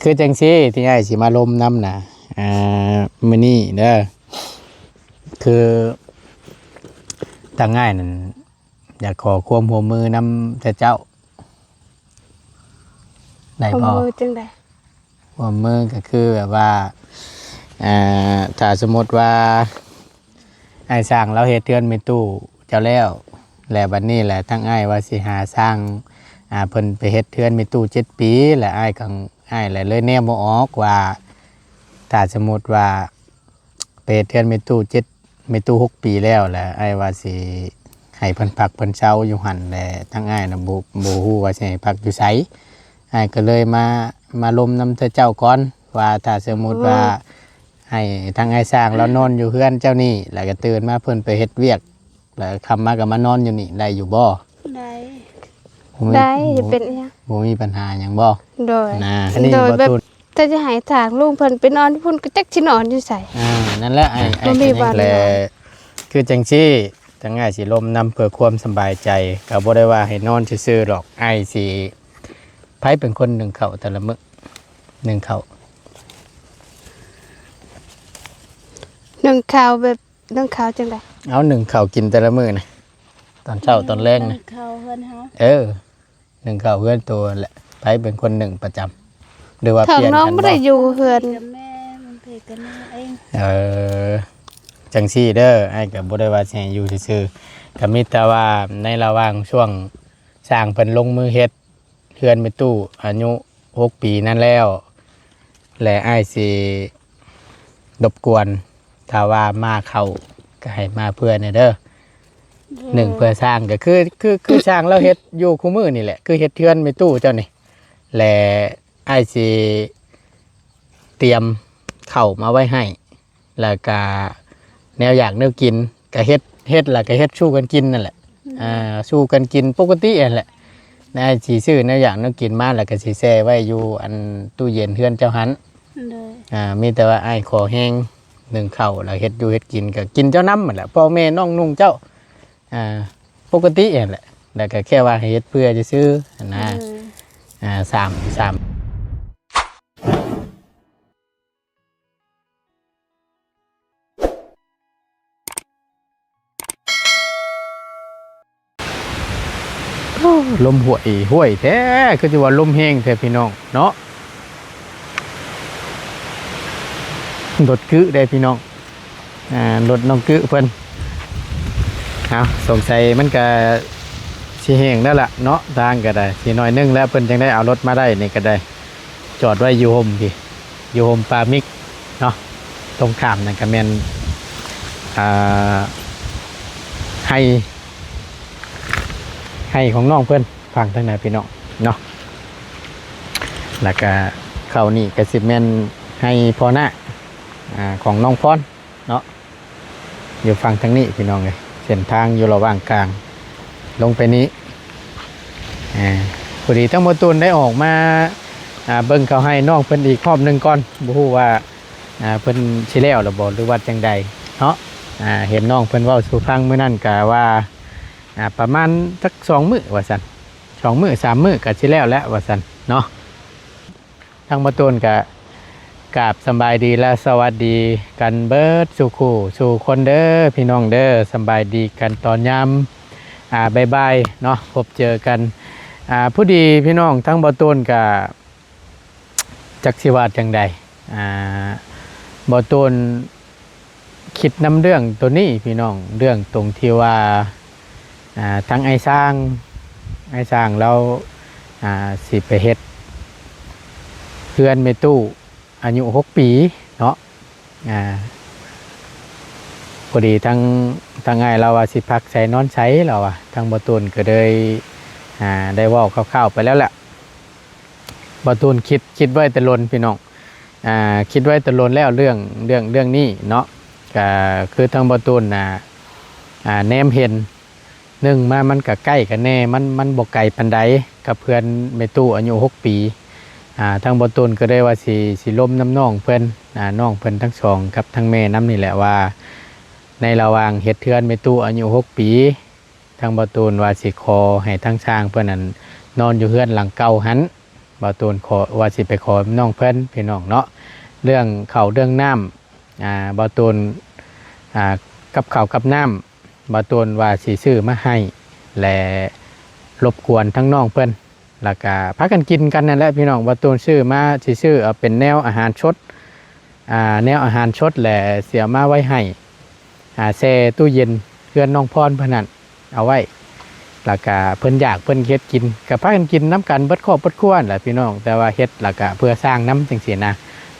ຄືຈັ່ງຊີ້ ທີ່ອ້າຍຊິມາລົມນຳນະ ອ່າ ມື້ນີ້ເດີ ຄືທາງອ້າຍນັ້ນ ຢາກຂໍຄວາມຮ່ວມມືນຳແຕ່ເຈົ້າ ໄດ້ບໍ່? ຮ່ວມມືຈັ່ງໃດ? ຮ່ວມມືກໍຄືແບບວ່າ ເອີ ຖ້າສົມມຸດວ່າ ອ້າຍຊ່າງລາວເຮັດເຮືອນແມ່ຕູ້ເຈົ້າແລ້ວ ແລະ ບັດນີ້ແຫຼະ ທາງອ້າຍວ່າຊິຫາຊ່າງ ອ່າ ເພິ່ນໄປເຮັດເຮືອນແມ່ຕູ້ເຈັດປີ ແລະ ອ້າຍກໍ ອ້າຍແຫຼະເລີຍແນມບໍ່ອອກວ່າ ຖ້າສົມມຸດວ່າ ໄປເຮັດເຮືອນແມ່ຕູ້ເຈັດ ແມ່ຕູ້ຫົກປີແລ້ວ ແລະ ອ້າຍວ່າຊິໃຫ້ເພິ່ນພັກເພິ່ນເຊົາຢູ່ຫັ້ນ ແລະ ທາງອ້າຍນະ ບໍ່ ບໍ່ຮູ້ວ່າຊິໃຫ້ພັກຢູ່ໃສ. ອ້າຍກໍເລີຍມາ ມາລົມນຳແຕ່ເຈົ້າກ່ອນ ວ່າຖ້າສົມມຸດວ່າ ໂອ້ ໃຫ້ທາງອ້າຍຊ່າງລາວນອນຢູ່ເຮືອນເຈົ້ານີ້ ແລ້ວກໍຕື່ນມາເພິ່ນໄປເຮັດວຽກ ແລ້ວຄ່ຳມາກໍມານອນຢູ່ນີ້ ໄດ້ຢູ່ບໍ່? ໄດ້ ບໍ່ມີ ໄດ້ ບໍ່ ເປັນຫຍັງ? ບໍ່ມີບັນຫາຫຍັງບໍ່? ໂດຍ ນະ ອັນນີ້ ໂດຍ ບໍ່ ແບບ ຕູນ ຖ້າຈະໃຫ້ທາງລຸງເພິ່ນໄປນອນຢູ່ພຸ້ນ ກໍຈັກຊິນອນຢູ່ໃສ? ອ່າ ນັ້ນແຫຼະ ອ້າຍ ອ້າຍ ກໍຍັງ ບໍ່ມີບ່ອນນອນ ແລະ ຄືຈັ່ງຊີ້ ທາງອ້າຍຊິລົມນຳເພື່ອຄວາມສະບາຍໃຈ ກໍບໍ່ໄດ້ວ່າໃຫ້ນອນຊື່ໆດອກ ອ້າຍຊິ ໃຜເປັນຄົນໜຶ້ງເຂົ້າແຕ່ລະມື້? ໜຶ້ງເຂົ້າ ໜຶ້ງເຂົ້າແບບ ໜຶ້ງເຂົ້າຈັ່ງໃດ? ເອົາ ໜຶ້ງເຂົ້າກິນແຕ່ລະມື້ນະ ຕອນເຊົ້າຕອນແລງນະ ໜຶ້ງເຂົ້າເຮືອນເຮົາ ເອີ ໜຶ້ງເຂົ້າເຮືອນໂຕຫັ້ນແຫຼະ ໃຜເປັນຄົນໜຶ້ງປະຈຳ ຫຼືວ່າປ່ຽນກັນບໍ່? ທາງນ້ອງບໍ່ໄດ້ຢູ່ເຮືອນ ກັບແມ່ ມັນເພກັນເອງ ເອີ ຈັ່ງຊີ້ເດີ ອ້າຍກໍບໍ່ໄດ້ວ່າຊິໃຫ້ຢູ່ຊື່ໆ ກໍມີແຕ່ວ່າໃນລະຫວ່າງຊ່ວງຊ່າງເພິ່ນລົງມືເຮັດ ເຮືອນແມ່ຕູ້ອາຍຸຫົກປີນັ້ນແລ້ວ ແລະ ອ້າຍຊິລົບກວນ ຖ້າວ່າມາເຂົ້າກໍໃຫ້ມາເພື່ອແດ່ເດີ ໂດຍ ໜຶ້ງເພື່ອຊ່າງ ກໍຄື ຄື ຄືຊ່າງລາວເຮັດຢູ່ຄູ່ມື້ນີ້ແຫຼະ ຄືເຮັດເຮືອນແມ່ຕູ້ເຈົ້ານີ້ ແລະ ອ້າຍຊິຕຽມເຂົ້າມາໄວ້ໃຫ້ ແລ້ວກະແນວຢາກແນວກິນ ກະເຮັດ ເຮັດ ແລ້ວກະເຮັດສູ່ກັນກິນນັ້ນແຫຼະ ອືມ ອ່າ ສູ່ກັນກິນປົກກະຕິຫັ້ນແຫຼະ ນາຍຊິຊື້ແນວຢາກແນວກິນມາ ແລ້ວກະຊິແຊ່ໄວ້ຢູ່ອັນຕູ້ເຢັນເຮືອນເຈົ້າຫັ້ນ ໂດຍ ອ່າ ມີແຕ່ວ່າອ້າຍຂໍແຮງໜຶ້ງເຂົ້າ ແລ້ວເຮັດຢູ່ເຮັດກິນ ກະກິນເຈົ້ານຳຫັ້ນແຫຼະ ພໍ່ແມ່ນ້ອງນຸ່ງເຈົ້າ ອ່າ ປົກກະຕິຫັ້ນແຫຼະ ແລ້ວກະແຄ່ວ່າໃຫ້ເຮັດເພື່ອຊື່ໆຫັ້ນນະ ໂດຍ ອ່າ ສາມ ສາມ ໂອ້ ລົມຫ້ວຍຫ້ວຍແທ້ ຄືຊິວ່າລົມແຮງແທ້ພີ່ນ້ອງເນາະ ລົດກຶເດ້ພີ່ນ້ອງ ອ່າ ລົດນ້ອງກຶເພິ່ນ ເອົາ ສົງໄສມັນກະຊິແຫ້ງແລ້ວລະເນາະ ທາງກະໄດ້ ຊິໜ້ອຍໜຶ່ງແລ້ວ ເພິ່ນຈັ່ງໄດ້ເອົາລົດມາໄດ້ນີ້ກະໄດ້ ຈອດໄວ້ຢູ່ຮົ່ມພີ້ ຢູ່ຮົ່ມປ່າມິກເນາະ ຕົງຂ້າມນັ້ນກະແມ່ນ ອ່າ ໄຮ່ ໄຮ່ຂອງນ້ອງເພິ່ນ ຝັ່ງທາງນັ້ນພີ່ນ້ອງເນາະ ແລ້ວກະເຂົ້ານີ້ກະຊິແມ່ນໄຮ່ພໍ່ນາກ ອ່າ ຂອງນ້ອງພອນເນາະ ຢູ່ຝັ່ງທາງນີ້ພີ່ນ້ອງເອີຍ ເສັ້ນທາງຢູ່ລະຫວ່າງກາງລົງໄປນີ້ ອ່າ ພໍດີທັງບໍ່ຕູນໄດ້ອອກມາ ອ່າ ເບິ່ງເຂົ້າໄຮ່ນ້ອງເພິ່ນອີກຮອບໜຶ່ງກ່ອນ ບໍ່ຮູ້ວ່າ ອ່າ ເພິ່ນຊິແລ້ວແລ້ວບໍ່ ຫຼືວ່າຈັ່ງໃດເນາະ ອ່າ ເຫັນນ້ອງເພິ່ນເວົ້າສູ່ຟັງມື້ນັ້ນກະວ່າ ອ່າ ປະມານຈັກສອງມື້ວ່າຊັ້ນ ສອງມື້ສາມມື້ກະຊິແລ້ວແຫຼະວ່າຊັ້ນເນາະ ທາງບໍ່ຕູນກະກາບສະບາຍດີ ແລະ ສະຫວັດດີກັນເບິດສູ່ຄູ່ສູ່ຄົນເດີພີ່ນ້ອງເດີ ສະບາຍດີກັນຕອນຍາມ ອ່າ ບ່າຍໆເນາະ ພົບເຈີກັນ ອ່າ ພໍດີພີ່ນ້ອງ ທາງບໍ່ຕູນກະ ຈັກຊິວ່າຈັ່ງໃດ ອ່າ ບໍ່ຕູນຄິດນຳເລື່ອງໂຕນີ້ພີ່ນ້ອງ ເລື່ອງຕົງທີ່ວ່າ ອ່າ ທາງອ້າຍຊ້າງ ອ້າຍຊ້າງລາວ ອ່າ ຊິໄປເຮັດເຮືອນແມ່ຕູ້ອາຍຸຫົກປີເນາະ ອ່າ ພໍດີທາງ ທາງອ້າຍລາວວ່າຊິພັກໃສນອນໃສລາວວ່າ ທາງບໍ່ຕູນກໍເລີຍ ອ່າ ໄດ້ເວົ້າຄ່າວໆໄປແລ້ວແຫຼະ. ບໍ່ຕູນຄິດ ຄິດໄວ້ແຕ່ດົນພີ່ນ້ອງ ອ່າ ຄິດໄວ້ແຕ່ດົນແລ້ວເລື່ອງ ເລື່ອງ ເລື່ອງນີ້ເນາະ ກະຄືທາງບໍ່ຕູນນະ ອ່າ ແນມເຫັນ ໜຶ່ງມາມັນກະໃກ້ກັນແດ່ ມັນ ມັນບໍ່ໄກປານໃດກັບເຮືອນແມ່ຕູ້ອາຍຸຫົກປີ ອ່າ ທາງບໍ່ຕູນກໍເລີຍວ່າຊິ ຊິລົມນຳນ້ອງເພິ່ນ ອ່າ ນ້ອງເພິ່ນທັງສອງກັບທາງແມ່ນຳນີ້ແຫຼະວ່າ ໃນລະຫວ່າງເຮັດເຮືອນແມ່ຕູ້ອາຍຸຫົກປີ ທາງບໍ່ຕູນວ່າຊິຂໍໃຫ້ທາງຊ່າງເພິ່ນນັ້ນນອນຢູ່ເຮືອນຫຼັງເກົ່າຫັ້ນ ບ່າວຕູນຂໍ ວ່າຊິໄປຂໍນ້ອງເພິ່ນພີ່ນ້ອງເນາະ ເລື່ອງເຂົ້າເລື່ອງນ້ຳ ອ່າ ບ່າວຕູນ ອ່າ ກັບເຂົ້າກັບນ້ຳ ບ່າວຕູນວ່າຊິຊື້ມາໃຫ້ ແລະ ລົບກວນທັງນ້ອງເພິ່ນ ແລ້ວກະພາກັນກິນກັນນັ້ນແຫຼະພີ່ນ້ອງ. ບ່າວຕູນຊື້ມາ ຊິຊື້ເອົາເປັນແນວອາຫານສົດ ອ່າ ແນວອາຫານສົດ ແລະ ຊິເອົາມາໄວ້ໃຫ້ ອ່າ ແຊ່ຕູ້ເຢັນເຮືອນນ້ອງພອນເພິ່ນນັ້ນເອົາໄວ້ ແລ້ວກະເພິ່ນຢາກເພິ່ນເຮັດກິນ ກະພາກັນກິນນຳກັນເບິດຄອບເບິດຄົວຫັ້ນແຫຼະພີ່ນ້ອງ. ແຕ່ວ່າເຮັດແລ້ວກະເພື່ອຊ່າງນຳຈັ່ງຊີ້ນະ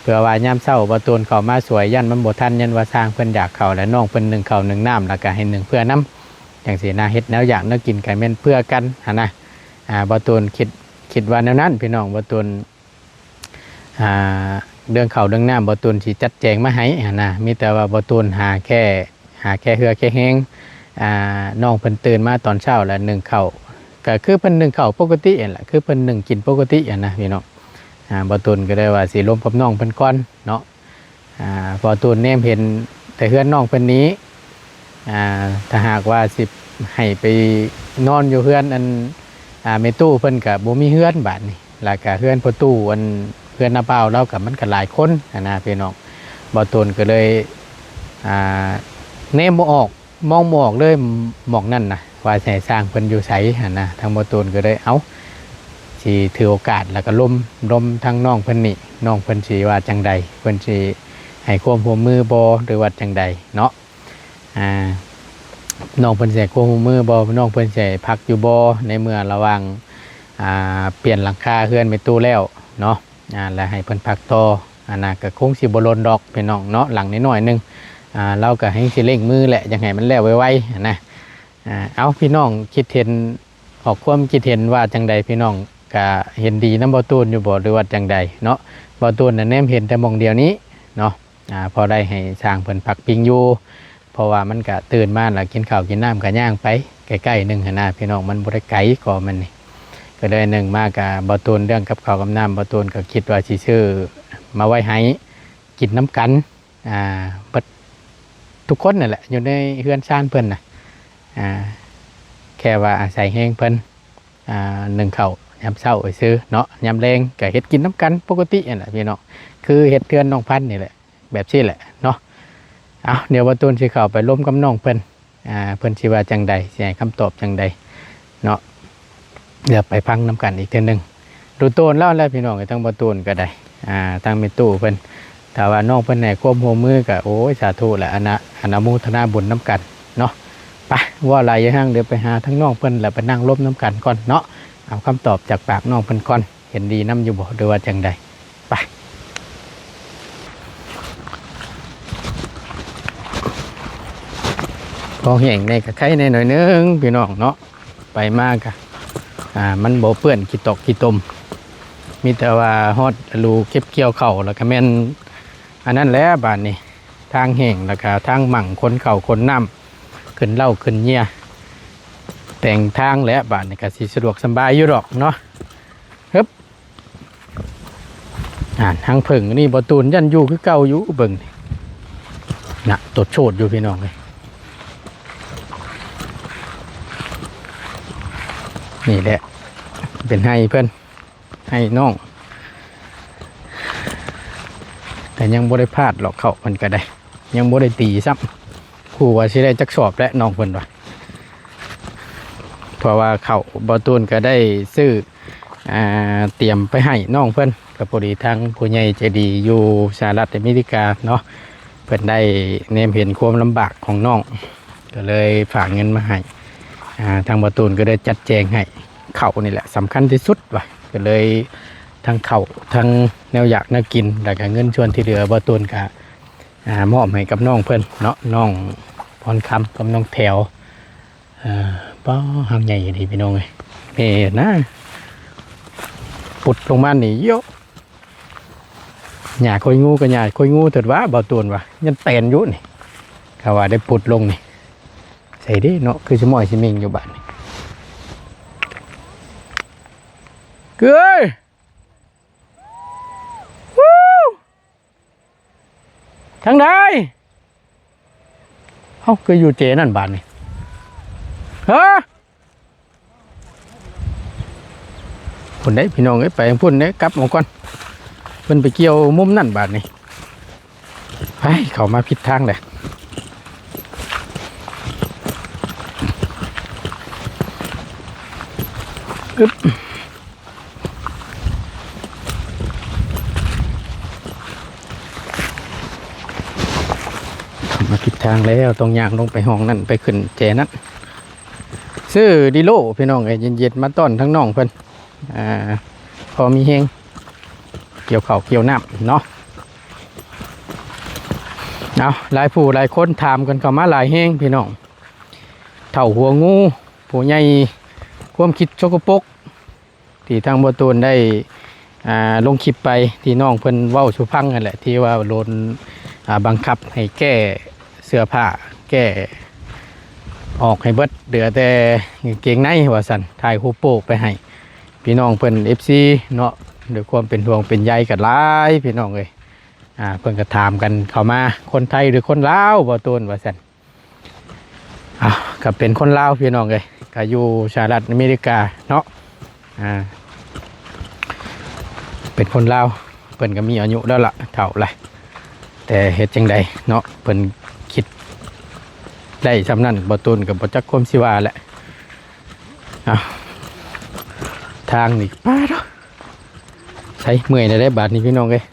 ເພື່ອວ່າຍາມເຊົ້າບ່າວຕູນເຂົ້າມາຊ່ວຍ ຢ້ານມັນບໍ່ທັນ ຢ້ານວ່າຊ່າງເພິ່ນຢາກເຂົ້າ ແລະ ນ້ອງເພິ່ນໜຶ້ງເຂົ້າໜຶ້ງນ້ຳ ແລ້ວກະໃຫ້ໜຶ້ງເພື່ອນຳ ຈັ່ງຊີ້ນະ. ເຮັດແນວຢາກແນວກິນກະແມ່ນເພື່ອກັນຫັ້ນນະ. ອ່າ ບ່າວຕູນຄິດ ຄິດວ່າແນວນັ້ນພີ່ນ້ອງ. ບ່າວຕູນ ອ່າ ເລື່ອງເຂົ້າເລື່ອງນ້ຳ ບ່າວຕູນຊິຈັດແຈງມາໃຫ້ຫັ້ນນະ. ມີແຕ່ວ່າບ່າວຕູນຫາແຄ່ ຫາແຄ່ເຫື່ອແຄ່ແຮງ ອ່າ ນ້ອງເພິ່ນຕື່ນມາຕອນເຊົ້າແລ້ວໜຶ້ງເຂົ້າ ກະຄືເພິ່ນໜຶ້ງເຂົ້າປົກກະຕິຫັ້ນລະ ຄືເພິ່ນໜຶ້ງກິນປົກກະຕິຫັ້ນນະພີ່ນ້ອງ. ອ່າ ບ່າວຕູນກະໄດ້ວ່າຊິລົມກັບນ້ອງເພິ່ນກ່ອນເນາະ. ອ່າ ບ່າວຕູນແນມເຫັນແຕ່ເຮືອນນ້ອງເພິ່ນນີ້ ອ່າ ຖ້າຫາກວ່າຊິໃຫ້ໄປນອນຢູ່ເຮືອນອັນ ອ່າ ແມ່ຕູ້ເພິ່ນກະບໍ່ມີເຮືອນບາດນີ້ ແລ້ວກະເຮືອນພໍ່ຕູ້ ອັນ ເຮືອນນ້າບ່າວລາວກະມັນກະຫຼາຍຄົນຫັ້ນນະພີ່ນ້ອງ. ບ່າວຕູນກະເລີຍ ອ່າ ແນມບໍ່ອອກ ມອງບໍ່ອອກເລີຍໝ່ອງນັ້ນນະ ວ່າຊິໃຫ້ຊ່າງເພິ່ນຢູ່ໃສຫັ້ນນະ. ທາງບ່າວຕູນກະເລີຍ ເອົ້າ ຊິຖືໂອກາດ ແລ້ວກະລົມ ລົມທາງນ້ອງເພິ່ນນີ້ ນ້ອງເພິ່ນຊິວ່າຈັ່ງໃດ ເພິ່ນຊິໃຫ້ຄວາມຮ່ວມມືບໍ່ ຫຼືວ່າຈັ່ງໃດເນາະ. ອ່າ ນ້ອງເພິ່ນຊິໃຫ້ຄວາມຮ່ວມມືບໍ່ ນ້ອງເພິ່ນຊິໃຫ້ພັກຢູ່ບໍ່ ໃນເມື່ອລະຫວ່າງ ອ່າ ປ່ຽນຫຼັງຄາເຮືອນແມ່ຕູ້ແລ້ວເນາະ. ອ່າ ແລະ ໃຫ້ເພິ່ນພັກຕໍ່ ອັນນະ ກະຄົງຊິບໍ່ດົນດອກພີ່ນ້ອງເນາະ ຫຼັງນ້ອຍໆໜຶ່ງ. ອ່າ ລາວກະແຮ່ງຊິເລັ່ງມືແຫຼະ ຢາກໃຫ້ມັນແລ້ວໄວໆຫັ້ນນະ. ອ່າ ເອົ້າ ພີ່ນ້ອງຄິດເຫັນ ອອກຄວາມຄິດເຫັນວ່າຈັ່ງໃດ ພີ່ນ້ອງກະເຫັນດີນຳບ່າວຕູນຢູ່ບໍ່ ຫຼືວ່າຈັ່ງໃດເນາະ? ບ່າວຕູນນະແນມເຫັນແຕ່ໝ່ອງດຽວນີ້ເນາະ ອ່າ ພໍໄດ້ໃຫ້ຊ່າງເພິ່ນພັກພິງຢູ່ ເພາະວ່າມັນກະຕື່ນມາແລ້ວກິນເຂົ້າກິນນ້ຳກະຍ່າງໄປໃກ້ໆໜຶ່ງຫັ້ນນະພີ່ນ້ອງ ມັນບໍ່ໄດ້ໄກ ກໍມັນນີ້ ກະເລີຍໜຶ້ງມາກະ ບ່າວຕູນເລື່ອງກັບເຂົ້າກັບນ້ຳ ບ່າວຕູນກະຄິດວ່າຊິຊື້ມາໄວ້ໃຫ້ກິນນຳກັນ ອ່າ ເບິດທຸກຄົນນັ້ນແຫຼະ ຢູ່ໃນເຮືອນຊານເພິ່ນນະ ອ່າ ແຄ່ວ່າອາໄສແຮງເພິ່ນ ອ່າ ໜຶ້ງເຂົ້າຍາມເຊົ້າຊື່ເນາະ ຍາມແລງກະເຮັດກິນນຳກັນປົກກະຕິຫັ້ນແຫຼະພີ່ນ້ອງ ຄືເຮັດເຮືອນນ້ອງພັນນີ້ແຫຼະ ແບບຊີ້ແຫຼະເນາະ. ເອົາ ດຽວບ່າວຕູນຊິເຂົ້າໄປລົມກັບນ້ອງເພິ່ນ ອ່າ ເພິ່ນຊິວ່າຈັ່ງໃດ ຊິໃຫ້ຄຳຕອບຈັ່ງໃດເນາະ. ດຽວໄປຟັງນຳກັນອີກເທື່ອໜຶ່ງ. ໂດນໆແລ້ວແຫຼະພີ່ນ້ອງເອີຍ ທັງບ່າວຕູນກະໄດ້ ອ່າ ທັງແມ່ຕູ້ເພິ່ນ ຖ້າວ່ານ້ອງເພິ່ນໃຫ້ຄວາມຮ່ວມມືກະ ໂອ້ຍ ສາທຸແຫຼະ ອະນະ ອະນຸໂມທະນາບຸນນຳກັນເນາະ. ໄປ ເວົ້າຫຼາຍຢ່າຮັ່ງ ດຽວໄປຫາທາງນ້ອງເພິ່ນ ແລ້ວໄປນັ່ງລົມນຳກັນກ່ອນເນາະ ເອົາຄຳຕອບຈາກປາກນ້ອງເພິ່ນກ່ອນ ເຫັນດີນຳຢູ່ບໍ່ ຫຼືວ່າຈັ່ງໃດ? ໄປ ພໍແຫ້ງແດ່ກະໄຄແດ່ໜ້ອຍໜຶ່ງພີ່ນ້ອງເນາະ ໄປມາກະ ອ່າ ມັນບໍ່ເປື້ອນຂີ້ຕົກຂີ້ຕົມ ມີແຕ່ວ່າຮອດລະດູເກັບກ່ຽວເຂົ້າ ແລ້ວກະແມ່ນອັນນັ້ນແຫຼະບາດນີ້ ທາງແຫ້ງ ແລ້ວກະທາງໝັ້ງ ຂົນເຂົ້າຂົນນ້ຳ ຂຶ້ນເລົ້າຂຶ້ນເຫຍື້ອ ແຕ່ງທາງແຫຼະບາດນີ້ ກະຊິສະດວກສະບາຍຢູ່ດອກເນາະ. ຮຶບ ອ່າ ຮັງເຜິ້ງນີ້ ບ່າວຕູນຢ້ານຢູ່ຄືເກົ່າຢູ່ ເບິ່ງນີ້ນະ ໂຕດໂຊດຢູ່ພີ່ນ້ອງເອີຍ. ນີ້ແຫຼະ ເປັນໄຮ່ເພິ່ນ ໄຮ່ນ້ອງ ກະຍັງບໍ່ໄດ້ພາດດອກ ເຂົ້າເພິ່ນກະໄດ້ ຍັງບໍ່ໄດ້ຕີຊ້ຳ ຮູ້ວ່າຊິໄດ້ຈັກສອບແຫຼະ ນ້ອງເພິ່ນວ່າ ເພາະວ່າເຂົ້າບ່າວຕູນກະໄດ້ຊື້ ອ່າ ຕຽມໄປໃຫ້ນ້ອງເພິ່ນ ກະພໍດີທາງຜູ້ໃຫຍ່ໃຈດີຢູ່ສະຫະລັດອາເມລິກາເນາະ ເພິ່ນໄດ້ແນມເຫັນຄວາມລຳບາກຂອງນ້ອງ ກະເລີຍຝາກເງິນມາໃຫ້ ອ່າ ທາງບ່າວຕູນກະໄດ້ຈັດແຈງໃຫ້ ເຂົ້ານີ້ແຫຼະສຳຄັນທີ່ສຸດວ່າ ກະເລີຍທັງເຂົ້າ ທັງແນວຢາກແນວກິນ ແລ້ວກະເງິນສ່ວນທີ່ເຫຼືອ ບ່າວຕູນກະ ອ່າ ມອບໃຫ້ກັບນ້ອງເພິ່ນເນາະ ນ້ອງພອນຄຳກັບນ້ອງແຖວ. ອ່າ ປ້າ ຮັກໃຫຍ່ອີ່ຫຼີພີ່ນ້ອງເອີຍ ແມ່ນະ ປຸດລົງມານີ້ ໂຢ ຫຍ້າໂຄຍງູກະຫຍ້າໂຄຍງູເຖິດວ່າ ບ່າວຕູນວ່າ ຍັງແຕນຢູ່ນີ້ ເຂົາວ່າໄດ້ປຸດລົງນີ້ ໃສ່ເດ້ເນາະ ຄືຊິມ້ອຍຊິເມັ່ງຢູ່ບາດນີ້ ເອີຍ ທາງໃດ? ເອົ້າ ຄືຢູ່ເຈນັ້ນບາດນີ້ ຮະ? ພຸ້ນເດ້ພີ່ນ້ອງເອີຍ ໄປທາງພຸ້ນເດ້ ກັບມາກ່ອນ ເພິ່ນໄປກ່ຽວມຸມນັ້ນບາດນີ້. ໄປ ເຂົ້າມາຜິດທາງແລ້ວ ອຶບ ເຂົ້າມາຜິດທາງແລ້ວ ຕ້ອງຍ່າງລົງໄປຫ້ອງນັ້ນ ໄປຂຶ້ນແຈນັ້ນ. ຊື້ດີໂລພີ່ນ້ອງເອີຍ ເຢັນໆ ມາຕ້ອນທາງນ້ອງເພິ່ນ ອ່າ ພໍມີແຮງ ກ່ຽວເຂົ້າກ່ຽວນ້ຳເນາະ. ເອົາ ຫຼາຍຜູ້ຫຼາຍຄົນຖາມກັນເຂົ້າມາຫຼາຍແຮງພີ່ນ້ອງ ເຖົ້າຫົວງູ ຜູ້ໃຫຍ່ຄວາມຄິດສົກກະປົກ ທີ່ທາງບໍ່ຕູນໄດ້ ອ່າ ລົງຄລິບໄປ ທີ່ນ້ອງເພິ່ນເວົ້າສູ່ຟັງນັ້ນແຫຼະ ທີ່ວ່າໂດນ ອ່າ ບັງຄັບໃຫ້ແກ້ເສື້ອຜ້າ ແກ້ອອກໃຫ້ເບິດ ເຫຼືອແຕ່ກາງເກງໃນວ່າຊັ້ນ ຖ່າຍຮູບໂປ້ໄປໃຫ້ພີ່ນ້ອງເພິ່ນ ເອັຟຊີ ເນາະ ດ້ວຍຄວາມເປັນຫ່ວງເປັນໃຍກັນຫຼາຍພີ່ນ້ອງເອີຍ. ອ່າ ເພິ່ນກໍຖາມກັນເຂົ້າມາ ຄົນໄທ ຫຼື ຄົນລາວ ບໍ່ຕູນວ່າຊັ້ນ. ອ່າ ກໍເປັນຄົນລາວພີ່ນ້ອງເອີຍ ກໍຢູ່ສະຫະລັດອາເມລິກາເນາະ. ອ່າ ເປັນຄົນລາວ ເພິ່ນກໍມີອາຍຸແລ້ວລະ ເຖົ້າລະ ແຕ່ເຮັດຈັ່ງໃດເນາະ ເພິ່ນຄິດໄດ້ສ່ຳນັ້ນ ບໍ່ຕູນກໍບໍ່ຈັກຄວາມຊິວ່າແຫຼະ. ເອົາ ທາງນີ້ ປາດໂທ້ ໃສ່ເມື່ອຍແລ້ວເດ້ບາດນີ້ພີ່ນ້ອງເອີຍ.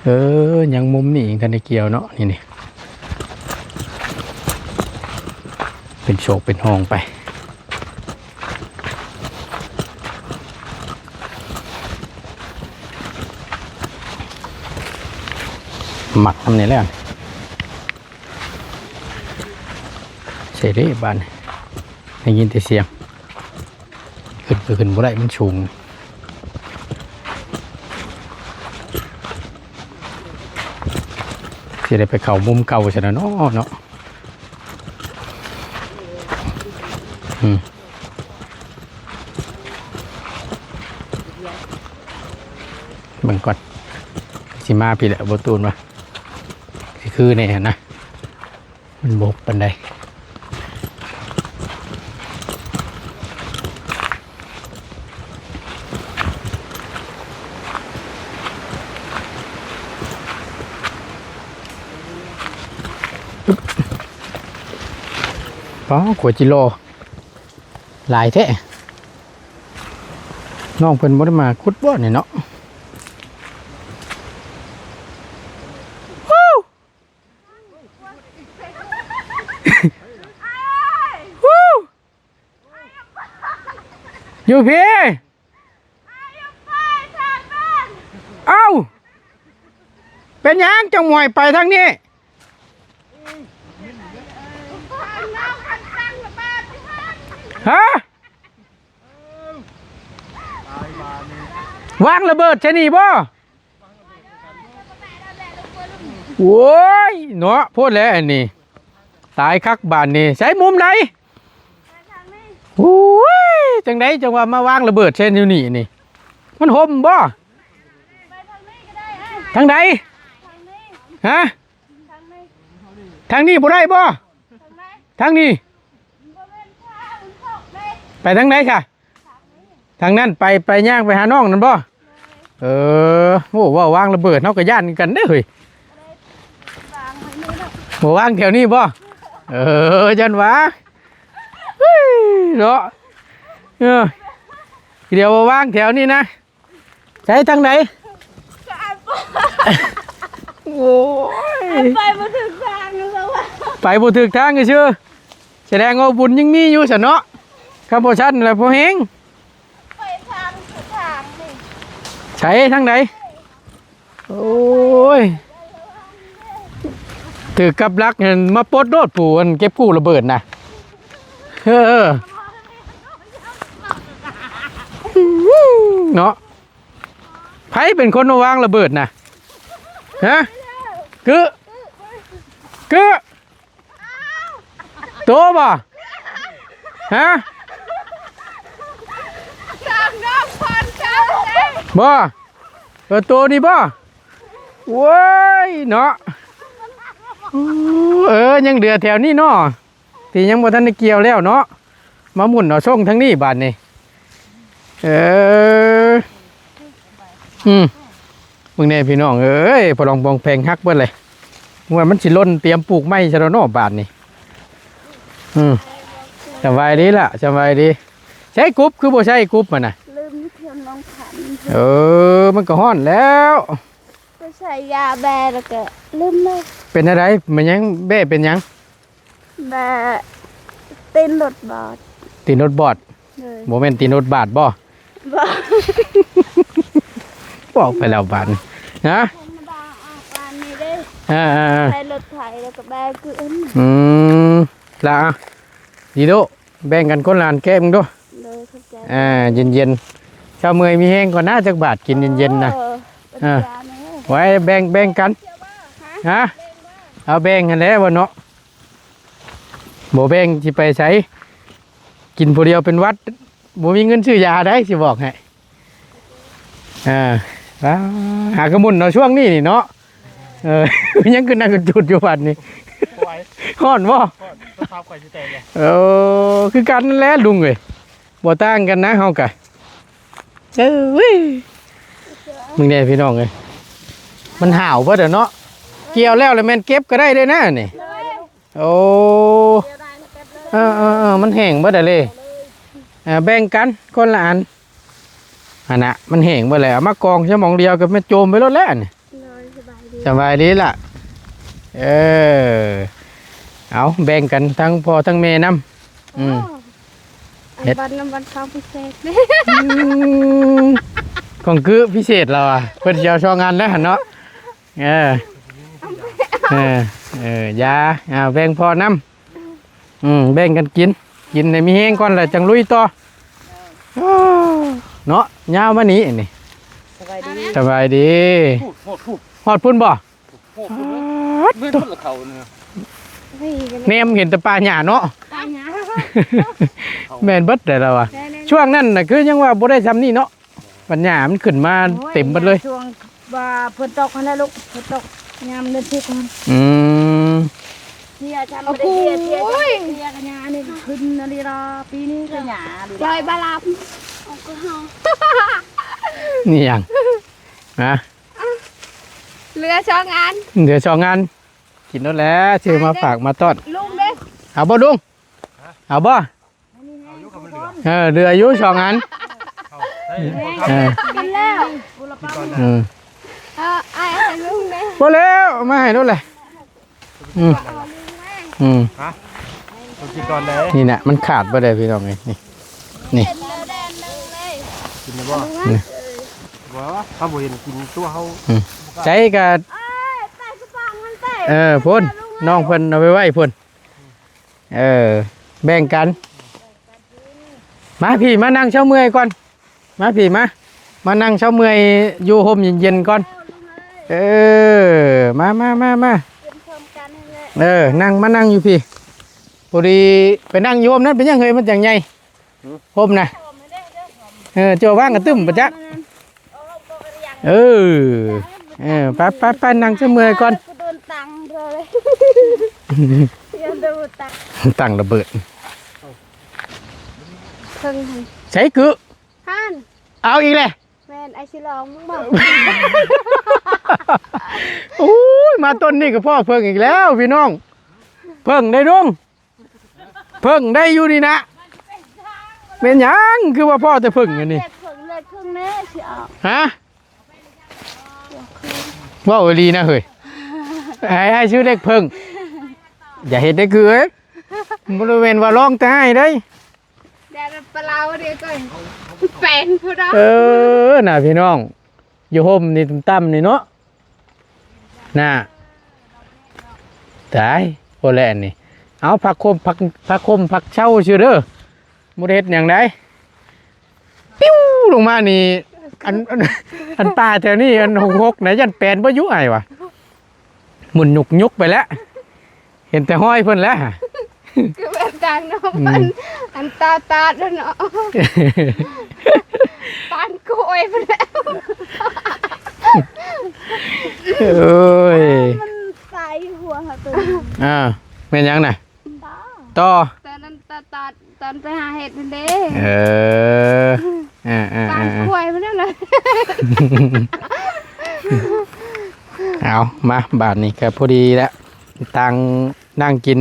ເອີ ຍັງມຸມນີ້ຍັງທັນໄດ້ກ່ຽວເນາະ ນີ້ ນີ້ ເປັນໂຊກເປັນຮ່ອງໄປ ມັກນຳນີ້ແຫຼະ. ໃສ່ເດ້ບາດນີ້ ໄດ້ຍິນແຕ່ສຽງ ຂຶ້ນກໍຂຶ້ນບໍ່ໄດ້ ມັນສູງ ຊິໄດ້ໄປເຂົ້າມຸມເກົ່າຊັ້ນນະເນາະ ເນາະ. ອືມ ເບິ່ງກ່ອນ ຊິມາພີ້ແຫຼະ ບໍ່ຕູນວ່າ ຊິຄືແນ່ຫັ້ນນະ. ມັນບໍ່ປານໃດ ປ້າ ຂົວຈິລໍຫຼາຍແທ້ ນ້ອງເພິ່ນບໍ່ໄດ້ມາຂຸດບໍ່ນີ້ເນາະ. ຢູ່ພີ້ ເອົ້າ ເປັນຫຍັງຈັ່ງບໍ່ໃຫ້ໄປທາງນີ້? ຮະ? ວາງລະເບີດໃສ່ນີ້ບໍ່? ໂອ້ຍ ເນາະ ໂພດແຫຼະອັນນີ້ ຕາຍຄັກບາດນີ້ ໃສມຸມໃດ? ໂອ້ຍ ຈັ່ງໃດຈັ່ງວ່າມາວາງລະເບີດໃສ່ແນວນີ້ນີ້ ມັນຫົ່ມບໍ່? ທາງໃດ? ຮະ? ທາງນີ້ບໍ່ໄດ້ບໍ່? ທາງນີ້ ໄປທາງໃດຊະ? ທາງນັ້ນໄປ ໄປຍ່າງໄປຫານ້ອງນັ້ນບໍ່? ເອີ ໂອ້ ເວົ້າວາງລະເບີດ ເຮົາກໍຢ້ານຄືກັນເດ້ເຮີ້ຍ. ບໍ່ວາງແຖວນີ້ບໍ່? ເອີ ຢ້ານວ່າ ເຮີ້ຍ ເນາະ ເອີ ດຽວວ່າວາງແຖວນີ້ນະ. ໃສທາງໃດ? ໂອ້ຍ ໄປບໍ່ຖືກທາງແລ້ວວ່າ ໄປບໍ່ຖືກທາງຊື່ ສະແດງວ່າບຸນຍັງມີຢູ່ຊັ້ນເນາະ ຄັນບໍ່ຊັ້ນລະບໍ່ແຮງ. ໄປທາງ ທາງນີ້ ໃສທາງໃດ? ໂອ້ຍ ຖືກກັບຫຼັກຫັ້ນມາປົດໂລດ ຜູ້ອັນເກັບກູ້ລະເບີດນະ ເອີ ເນາະ. ໃຜເປັນຄົນມາວາງລະເບີດນະ? ຮະ? ກຶ ກຶ ໂຕບໍ່? ຮະ? ບໍ່? ເອີ ໂຕນີ້ບໍ່? ໂອ້ຍ ເນາະ ເອີ ຍັງເຫຼືອແຖວນີ້ເນາະ ທີ່ຍັງບໍ່ທັນໄດ້ກ່ຽວແລ້ວເນາະ. ມາໝຸນເອົາຊ່ອງທາງນີ້ບາດນີ້. ເອີ ອືມ ເບິ່ງແດ່ພີ່ນ້ອງເອີຍ ປະລອງປອງແປງຫັກເບິດເລີຍ. ວ່າມັນຊິຫຼົ່ນຕຽມປູກໃໝ່ຊະແລ້ວເນາະບາດນີ້. ອືມ ສະບາຍດີລະ ສະບາຍດີ. ໃຊ້ກຸບ ຄືບໍ່ໃຊ້ກຸບຫັ້ນນະ? ລືມເຄື່ອງລອງພັນ. ເອີ ມັນກໍຮ້ອນແລ້ວ. ໄປໃສ່ຢາແບ້ແລ້ວກໍລືມເລີຍ. ເປັນແນວໃດ? ແມ່ນຫຍັງ? ແບ້ເປັນຫຍັງ? ແບ້ຕີນລົດບອດ. ຕີນລົດບອດ? ໂດຍ. ບໍ່ແມ່ນຕີນລົດບາດບໍ່? ບໍ່. ບອກໄປແລ້ວບາດນີ້. ຮະ? ທຳມະດາອອກວານນີ້ເດ້. ເອີໆໆ. ໃສ່ລົດໄຖແລ້ວກໍແບ້ຄືນ. ອືມ ລະ ດີໂດ ແບ່ງກັນຄົນລະອັນແກະເບິ່ງດູ. ໂດຍ ຂອບໃຈ. ອ່າ ເຢັນໆ ຊາວເມື່ອຍມີແຮງກ່ອນນະ ຈັກບາດກິນເຢັນໆນະ. ເອີ ອ່າ ໄວ້ແບ່ງ ແບ່ງກັນ. ຮະ? ເອົາແບ່ງຫັ້ນແຫຼະວ່າເນາະ. ບໍ່ແບ່ງຊິໄປໃສ? ກິນຜູ້ດຽວເປັນຫວັດ ບໍ່ມີເງິນຊື້ຢາໃດ ຊິບອກໃຫ້. ອ່າ ຫາກະໝຸ່ນເນາະ ຊ່ວງນີ້ນີ້ເນາະ. ເອີ ຍັງຄືນັ່ງຈຸດຢູ່ບັດນີ້. ໂອ້ຍ ຮ້ອນບໍ່? ຮ້ອນ ສະພາບຂ້ອຍຊິແຕກແລ້ວ. ເອີ ຄືກັນນັ້ນແຫຼະລຸງເອີຍ ບໍ່ຕ່າງກັນນະເຮົາກະ. ເອີຍ ມຶງແດ່ພີ່ນ້ອງເອີຍ ມັນຫາວເບິດແລ້ວເນາະ. ກ່ຽວແລ້ວລະແມ່ນເກັບກໍໄດ້ເດ້ນະນີ້. ໂອ້ ເອີໆໆ ມັນແຫ້ງເບິດແລ້ວເດ້. ເອີ ແບ່ງກັນຄົນລະອັນ. ຫັ້ນນະ ມັນແຫ້ງເບິດແລ້ວ ເອົາມາກອງໃສ່ໝ່ອງດຽວກໍແມ່ນໂຈມໄປໂລດແລ້ວນີ້. ໂດຍ ສະບາຍດີ ສະບາຍດີລະ. ເອີ ເອົາແບ່ງກັນທັງພໍ່ທັງແມ່ນຳ. ອືມ ໂອ້ ເຮັດ ອັນບັນນຳບັນຂອງພິເສດ. ອືມ ຂອງຄືພິເສດລາວອະ ເພິ່ນຊິເອົາສອງອັນແລ້ວຫັ້ນເນາະ. ເອີ ເອີ ເອີ ຢາ ອ່າ ແບ່ງພໍ່ນຳ. ອືມ ແບ່ງກັນກິນ ກິນໃຫ້ມີແຮງກ່ອນ ແລ້ວຈັ່ງລຸຍຕໍ່ເນາະ. ຍາວມານີ້ນີ້. ສະບາຍດີ ສະບາຍດີ. ພຸ້ນ ຮອດພຸ້ນ ຮອດພຸ້ນບໍ່? ໂອ້ໂຫ ແມ່ນເບິດລະເຂົານີ້ນະ. ເຮີ້ຍ ແນມເຫັນແຕ່ປ່າຫຍ້າເນາະ ປ່າຫຍ້າ. ແມ່ນເບິດແຫຼະລາວວ່າ ແມ່ນໆ ຊ່ວງນັ້ນນະຄືຍັງວ່າບໍ່ໄດ້ຊ່ຳນີ້ເນາະ ບັດຫຍ້າມັນຂຶ້ນມາ ໂອ້ຍ ເຕັມເບິດເລີຍ ຊ່ວງວ່າຝົນຕົກຫັ້ນແຫຼະລູກ ຝົນຕົກຍາມເດືອນສິບຫັ້ນ. ອືມ ເພຍຈຳບໍ່ໄດ້ເພຍ ເພຍຈຳບໍ່ໄດ້ເພຍ ໂອ້ຍ ກັນຫຍ້ານີ້ຂຶ້ນອີ່ຫຼີລະ ປີນີ້ກໍຫຍ້າອີ່ຫຼີລະ ລອຍບາລາບ ເອົາກໍເຮົາ ນີ້ຫຍັງ ຮະ? ເຫຼືອສອງອັນ ເຫຼືອສອງອັນ ກິນໂລດແຫຼະ ຊື້ມາຝາກມາຕ້ອນ ລຸງເດ້ ເອົາບໍ່ລຸງ? ເອົາບໍ່? ເອີ ເຫຼືອຢູ່ສອງອັນ ເອີ ກິນແລ້ວ ເອີ ເອີ ອ້າຍໃຫ້ລຸງເດ້ ບໍ່ແລ້ວ ເອົາມາໃຫ້ໂລດແຫຼະ. ອືມ ອືມ ຮະ ຕ້ອງກິນກ່ອນເດ້ ນີ້ນະ ມັນຂາດບໍ່ໄດ້ພີ່ນ້ອງເອີຍ ນີ້ ນີ້ ກິນແລ້ວບໍ່? ນີ້ ບໍ່ ຖ້າບໍ່ເຫັນກິນຕົວເຮົາ ອືມ ໃສ່ກະ ເອີ ໄປກະປອງມັນໄປ ເອີ ພຸ້ນ ນ້ອງເພິ່ນເອົາໄປໄວ້ພຸ້ນ ເອີ ແບ່ງກັນ ມາພີ່ ມານັ່ງເຊົາເມື່ອຍກ່ອນ. ມາພີ່ມາ ມານັ່ງເຊົາເມື່ອຍຢູ່ຮົ່ມເຢັນໆກ່ອນ ເອີ ມາໆໆໆ ກິນພ້ອມກັນຫັ້ນແຫຼະ ເອີ ນັ່ງ ມານັ່ງຢູ່ພີ້ ພໍດີໄປນັ່ງຢູ່ຮົ່ມນັ້ນ ເປັນຫຍັງເຮີ້ຍ ມັນຈັ່ງໃຫຍ່ ຫືມ ຮົ່ມນະ ເອີ ເຈົ້າວ່າງກະຕຶ້ມປະຈັກ ເອີ ເອີ ໄປໆໆ ນັ່ງເຊົາເມື່ອຍກ່ອນ ໂດນຕັງເລີຍ ໂດນຕັງ ຕັງລະເບີດ ເພິ່ງຫັ້ນ ໃສກຶ ຫັ້ນ ເອົາອີກແຫຼະ ແມ່ນ ອ້າຍຊິລອງເບິ່ງບໍ່? ໂອ້ຍ ມາຕົ້ນນີ້ກໍພໍ້ເຜິ້ງອີກແລ້ວພີ່ນ້ອງ ເຜິ້ງໄດ້ລຸງ ເຜິ້ງໄດ້ຢູ່ນີ້ນະ ແມ່ນຫຍັງຄືວ່າພໍ້ແຕ່ເຜິ້ງອັນນີ້ ເພິ່ງເລີກເພິ່ງແນ່ຊິເອົາ ຮະ? ເວົ້າອີ່ຫຼີນະເຮີ້ຍ ໃຫ້ອ້າຍຊື້ເລກເຜິ້ງ ຢ່າເຮັດໄດ້ຄືເອີຍ ບໍ່ແມ່ນວ່າລອງແຕ່ອ້າຍເດ້ ແດດປະລາວເດ້ ແປນພຸ້ນດອກ ເອີ ນະພີ່ນ້ອງ ຢູ່ຮົ່ມນີ້ຕ່ຳໆນີ້ເນາະ ນະ ຕາຍ ບໍ່ແລະອັນນີ້ ເອົາ ພັກຄົມ ພັກ ພັກຄົມ ພັກເຊົາຊື່ເດີ ບໍ່ໄດ້ເຮັດຫຍັງໃດ ປິວລົງມານີ້ ອັນ ອັນ ອັນປ່າແຖວນີ້ ອັນຫົກໆນະ ຢ້ານແປນບໍ່ຢູ່ອ້າຍວ່າ ໝຸນຍຸກໆໄປແລ້ວ ເຫັນແຕ່ຮອຍເພິ່ນແຫຼະ ຄືແບບກາງນອກ ອືມ ອັນຕາຕາດເນາະ ປານກ້ວຍພຸ້ນແຫຼະ ໂອ້ຍ ມັນໃສ່ຫົວເຮົາຕົວ ອ່າ ແມ່ນຫຍັງນະ? ຕໍ່ ຕາ ຕານັ້ນຕາຕາດ ຕອນໄປຫາເຫັດຫັ້ນເດ້. ເອີ ເອີໆໆໆ ຕາມຄວາຍມາແລ້ວນະ. ເອົາ ມາ ບາດນີ້ກໍພໍດີແລ້ວ ຕັ້ງ ນັ່ງກິນ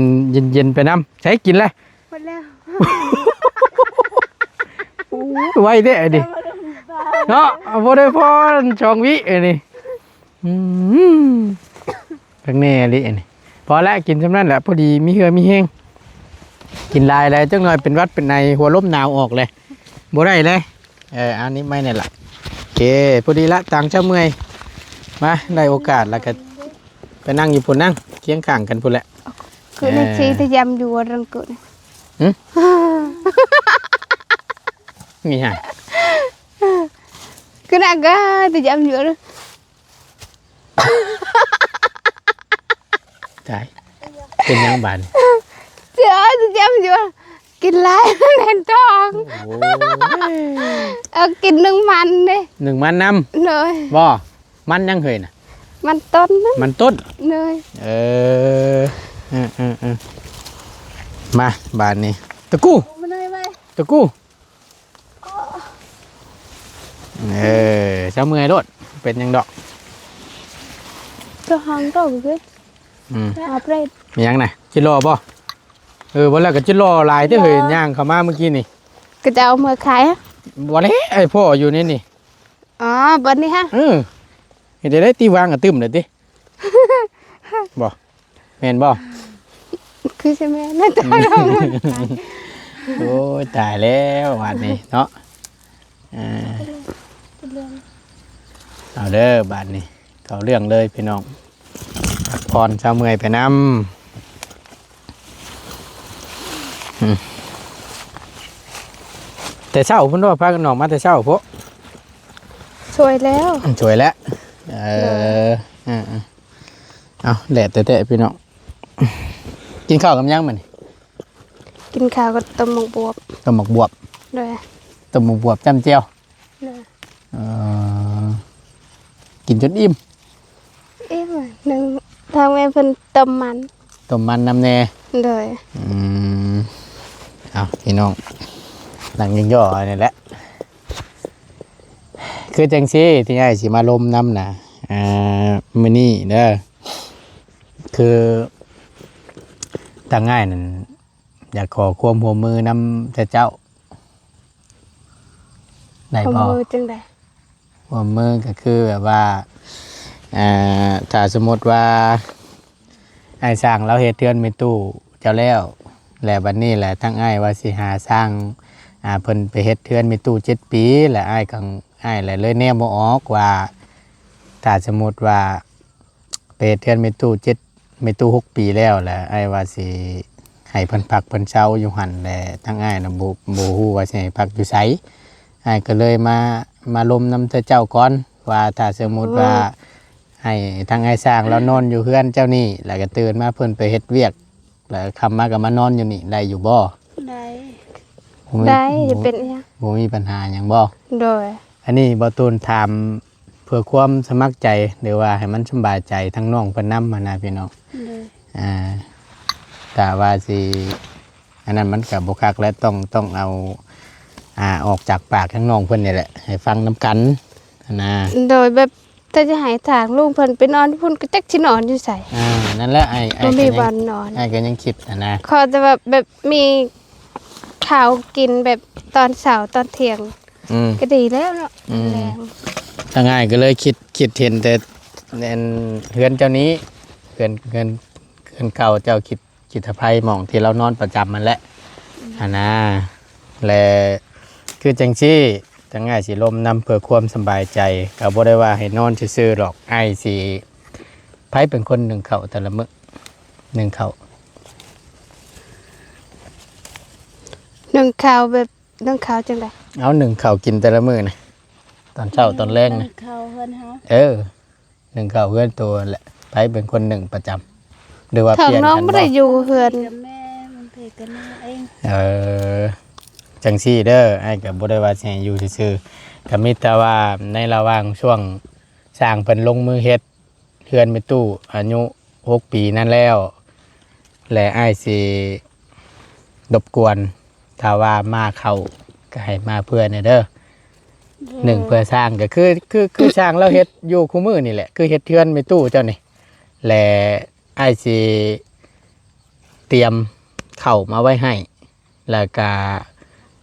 ເຢັນໆໄປນຳ. ໃສກິນແລ້ວ? ໝົດແລ້ວ. ໂອ້ຍ ໄວແທ້ອັນນີ້ເນາະ. ບໍ່ໄດ້ພໍສອງວິອັນນີ້. ອືມ ຄັກແນ່ອີ່ຫຼີອັນນີ້. ພໍແລ້ວ ກິນສ່ຳນັ້ນແຫຼະ ພໍດີມີເຫື່ອມີແຮງ. ກິນຫຼາຍແລ້ວຈັກໜ່ອຍເປັນຫວັດເປັນໄອ ຫົວລົມໜາວອອກເລີຍ ບໍ່ໄດ້ເລີຍ. ເອີ ເອົານີ້ໄມ້ນີ້ລະ. ໂອເຄ ພໍດີລະ ຕາງເຈົ້າເມື່ອຍ. ມາ ໄດ້ໂອກາດລະກະໄປນັ່ງຢູ່ພຸ້ນ ນັ່ງຄຽງຂ້າງກັນພຸ້ນແຫຼະ. ຄືນັກຊີ້ຕະຢຳຢູ່ເລື່ອງກຸນ. ຫຶ? ມີຫຍັງ? ຄືນັກກະຕະຢຳຢູ່. ຕາຍ ເປັນຫຍັງບາດນີ້? ເຈົ້າ ຕະຢຳຢູ່ ກິນຫຼາຍແໜ້ນທ້ອງ. ໂອ້ຍ ເອົາກິນໜຶ່ງມັນເດ້. ໜຶ່ງມັນນຳ? ໂດຍ. ບໍ່ ມັນຫຍັງເຮີຍນະ? ມັນຕົ້ນນະ. ມັນຕົ້ນ? ໂດຍ. ເອີ ເອີໆໆ ມາບາດນີ້ ຕະກູ ມາເລີຍໄວ ຕະກູ. ເອີ ເຈົ້າເມື່ອຍໂລດ ເປັນຫຍັງດອກ. ກໍຫ້ອງໂຕຄື ອືມ ອາເປດ ມີຫຍັງນະ? ຈິຫຼໍ່ບໍ່? ເອີ ບໍ່ແລ້ວກໍຈິຫຼໍ່ຫຼາຍເດ້ເຮີຍ ຍ່າງເຂົ້າມາມື້ກີ້ນີ້ ກໍຈະເອົາເມືອຂາຍ. ບໍ່ແລ້ວ ໄອ້ພໍ່ຢູ່ໃນນີ້. ອໍ ບ່ອນນີ້ຫະ? ເອີ ເຮັດໄດ້ຕິ ວາງກະຕຶ້ມເລີຍຕິ. ບໍ່ ແມ່ນບໍ່? ຄືຊິແມ່ນນະ. ໂອ້ຍ ຕາຍແລ້ວບາດນີ້ເນາະ. ເອີ ເອົາເດີ ບາດນີ້ເຂົ້າເລື່ອງເລີຍພີ່ນ້ອງ. ພັກຜ່ອນເຊົາເມື່ອຍໄປນຳ. ອືມ ແຕ່ເຊົ້າພຸ້ນບໍ່? ພາກັນອອກມາແຕ່ເຊົ້າພຸ້ນ. ສວຍແລ້ວ ສວຍແລ້ວ. ເອີ ເອີໆ ເອົາ ແດດແທ້ໆ ພີ່ນ້ອງ. ກິນເຂົ້າກັບຫຍັງມື້ນີ້? ກິນເຂົ້າກັບຕົ້ມໝາກບວບ. ຕົ້ມໝາກບວບ? ໂດຍ. ຕົ້ມໝາກບວບຈ້ຳແຈ່ວ? ໂດຍ. ເອີ ກິນຈົນອີ່ມ? ອີ່ມ. ໜຶ່ງ ທາງແມ່ເພິ່ນຕົ້ມມັນ ຕົ້ມມັນນຳແດ່. ໂດຍ. ອືມ ເອົາ ພີ່ນ້ອງ ນັ່ງຍໍ້ໆ ນີ້ແຫຼະ. ຄືຈັ່ງຊີ້ ທີ່ອ້າຍຊິມາລົມນຳນະ ອ່າ ມື້ນີ້ເດີ ຄືທາງອ້າຍນັ້ນ ຢາກຂໍຄວາມຮ່ວມມືນຳເຈົ້າ ໄດ້ບໍ່? ຮ່ວມມືຈັ່ງໃດ? ຮ່ວມມືກໍຄືແບບວ່າ ເອີ ຖ້າສົມມຸດວ່າ ອ້າຍຊ່າງລາວເຮັດເຮືອນແມ່ຕູ້ເຈົ້າແລ້ວ ແລ້ວບັດນີ້ແຫຼະ ທາງອ້າຍວ່າຊິຫາຊ່າງ ອ່າ ເພິ່ນໄປເຮັດເຮືອນແມ່ຕູ້ເຈັດປີ ແລ້ວອ້າຍກໍ ອ້າຍແຫຼະເລີຍແນມບໍ່ອອກວ່າ ຖ້າສົມມຸດວ່າໄປເຮັດເຮືອນແມ່ຕູ້ເຈັດ ແມ່ຕູ້ຫົກປີແລ້ວ ແລ້ວອ້າຍວ່າຊິໃຫ້ເພິ່ນພັກເພິ່ນເຊົາຢູ່ຫັ້ນ ແລະ ທາງອ້າຍນະ ບໍ່ ບໍ່ຮູ້ວ່າຊິໃຫ້ພັກຢູ່ໃສ. ອ້າຍກໍເລີຍມາ ມາລົມນຳເຈົ້າກ່ອນ ວ່າຖ້າສົມມຸດວ່າ ໂອ້ ໃຫ້ທາງອ້າຍຊ່າງລາວນອນຢູ່ເຮືອນເຈົ້ານີ້ ແລ້ວກໍຕື່ນມາເພິ່ນໄປເຮັດວຽກ ແລ້ວຄ່ຳມາກໍມານອນຢູ່ນີ້ ໄດ້ຢູ່ບໍ່? ໄດ້. ບໍ່ມີ ໄດ້ ບໍ່ ເປັນຫຍັງ? ບໍ່ມີບັນຫາຫຍັງບໍ່? ໂດຍ. ອັນນີ້ບ່າວຕູນຖາມເພື່ອຄວາມສະໝັກໃຈ ຫຼືວ່າໃຫ້ມັນສະບາຍໃຈທັງນ້ອງເພິ່ນນຳຫັ້ນນະພີ່ນ້ອງ. ໂດຍ. ອ່າ ຖ້າວ່າຊິ ອັນນັ້ນມັນກໍບໍ່ຄັກແຫຼະ ຕ້ອງ ຕ້ອງເອົາ ອ່າ ອອກຈາກປາກທາງນ້ອງເພິ່ນນີ້ແຫຼະ ໃຫ້ຟັງນຳກັນຫັ້ນນະ. ໂດຍ ແບບ ຖ້າຈະໃຫ້ທາງລຸງເພິ່ນໄປນອນຢູ່ພຸ້ນ ກໍຈັກຊິນອນຢູ່ໃສ? ອ່າ ນັ້ນແຫຼະ ອ້າຍ ອ້າຍ ບໍ່ມີບ່ອນນອນ ກໍຍັງ ອ້າຍກໍຍັງຄິດຫັ້ນນະ. ຂໍແຕ່ວ່າແບບມີເຂົ້າກິນແບບຕອນເຊົ້າຕອນທ່ຽງ ອືມ ກໍດີແລ້ວເນາະ. ອືມ ແລງ ທາງອ້າຍກໍເລີຍຄິດ ຄິດເຫັນແຕ່ ອັນ ເຮືອນເຈົ້ານີ້ ເຮືອນ ເຮືອນ ເຮືອນເກົ່າເຈົ້າ ຄິດ ຈິດຕະໄພ ໝ່ອງທີ່ລາວນອນປະຈຳຫັ້ນແຫຼະ ອືມ ຫັ້ນນາ. ແລະ ຄືຈັ່ງຊີ້ ທາງອ້າຍຊິລົມນຳເພື່ອຄວາມສະບາຍໃຈ ກໍບໍ່ໄດ້ວ່າໃຫ້ນອນຊື່ໆດອກ. ອ້າຍຊິ ໃຜເປັນຄົນໜຶ້ງເຂົ້າແຕ່ລະມື້? ໜຶ້ງເຂົ້າ ໜຶ້ງເຂົ້າແບບ ໜຶ້ງເຂົ້າຈັ່ງໃດ? ເອົາ ໜຶ້ງເຂົ້າກິນແຕ່ລະມື້ນະ ຕອນເຊົ້າຕອນແລງນະ. ໜຶ້ງເຂົ້າເຮືອນເຮົາ? ເອີ. ໜຶ້ງເຂົ້າເຮືອນໂຕຫັ້ນແຫຼະ. ໃຜເປັນຄົນໜຶ້ງປະຈຳ ຫຼືວ່າປ່ຽນກັນບໍ່? ນ້ອງບໍ່ໄດ້ຢູ່ເຮືອນ ແມ່ ມັນເພກັນເອງ. ເອີ ຈັ່ງຊີ້ເດີ ອ້າຍກໍບໍ່ໄດ້ວ່າຊິໃຫ້ຢູ່ຊື່ໆ ກໍມີແຕ່ວ່າໃນລະຫວ່າງຊ່ວງຊ່າງເພິ່ນລົງມືເຮັດເຮືອນແມ່ຕູ້ອາຍຸຫົກປີນັ້ນແລ້ວ ແລະ ອ້າຍຊິລົບກວນ ຖ້າວ່າມາເຂົ້າກໍໃຫ້ມາເພື່ອແດ່ເດີ. ໂດຍ ໜຶ່ງເພື່ອສ້າງ ກໍຄື ຄື ຄືຊ່າງລາວເຮັດຢູ່ຄູ່ມື້ນີ້ແຫຼະ ຄືເຮັດເຮືອນແມ່ຕູ້ເຈົ້ານີ້ແຫຼະ. ອ້າຍຊິຕຽມເຂົ້າມາໄວ້ໃຫ້ ແລ້ວກະ